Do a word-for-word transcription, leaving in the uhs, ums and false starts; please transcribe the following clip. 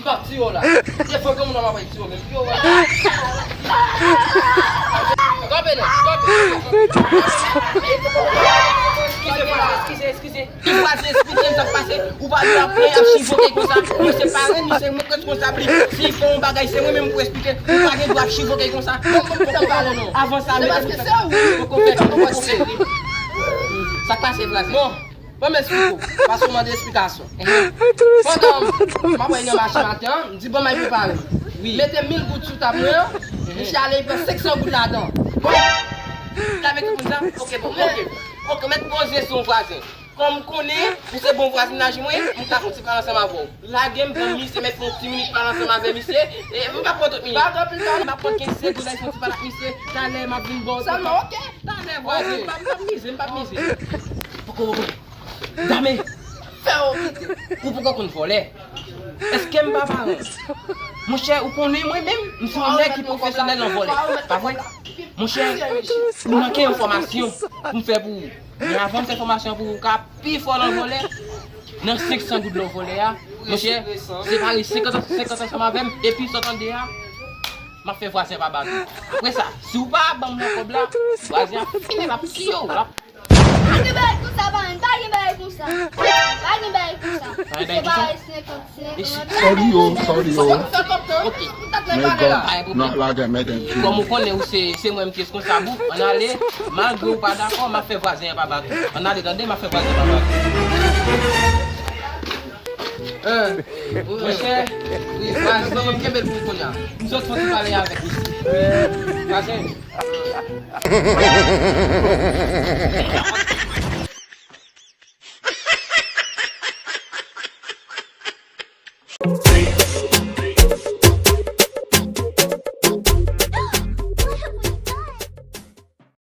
M ap tiye w la. Se fo ke moun nan m ap tiye w menm. Yo, wè. Kanpe non, kanpe. Eskize, eskize, eskize. Ou pa te esplike m sa k pase. Ou pa dwe ap pran ap chivoke konsa. Mwen se parenn li, se mwen k responsab li. Si l fè yon bagay, se mwen menm pou esplike. Ou pa gen dwa ap chivoke konsa. Bon, bon, bon, bon, pale non. Avan sa, se paske se ou. Poko fè, poko fè. Sa k pase, vwazen? Bon. Ban m esplike w, paske w mande esplikasyon. Pandan m ap nan mache maten an, m di ban m al prepare m. Mete mil goud sou tab mwen an, misye ale li pran senk san goud ladan. Bon, ta mete konn sa? Ok, bon, ok. Ok, mèt poze sou yon vwazen. Kòm m konnen, misye bon vwazinaj mwen, m ka fè yon ti pale ansanm avè w. Lage m, ban m misye, mèt fè yon ti minit pale ansanm avè misye, e m p ap pran tout minit. Pa gen pil pale, m ap pran kenz segonn, fè yon ti pale ak misye. Talè, m ap vin ba w. Sèlman, ok. Talè, vwazen. M p ap, m p ap mize, m p ap mize. Poko, poko. Dame, fè w kite. Ou poko konn vòlè? Èske m pa paran w? Monchè, ou konnen mwen menm, m se yon nèg ki pwofesyonèl nan vòlè. Pa vre? Monchè, m manke yon fòmasyon pou m fè pou ou. Men avan m fè fòmasyon pou ou ka pi fò nan vòlè, nan senk san goud lè w vòlè a, monchè, separe senkant, senkant ansanm avè m, epi sa w tande a, m ap fè vwazen pa bat ou. Apre sa, si w pa ban m nan kòb la, vwazen ap fini, l ap tiye w, l ap Pa gen bagay konsa, parenn. Pa gen bagay konsa. Pa gen bagay konsa. Se bagay senkant, senkant. Sa w di yo, sa w di yo. Ok. Men gòd, nan lagè mèt en. Kòm ou konnen ou se, se mwen m ki responsab ou, ann ale, malgre ou pa dakò, m ap fè vwazen an pa bat ou. Ann ale, tande, m ap fè vwazen an pa bat ou. Hein, monchè, vwazen, m kenbe l pou ou kounye a. M sot fon ti pale avèk misye. Vwazen.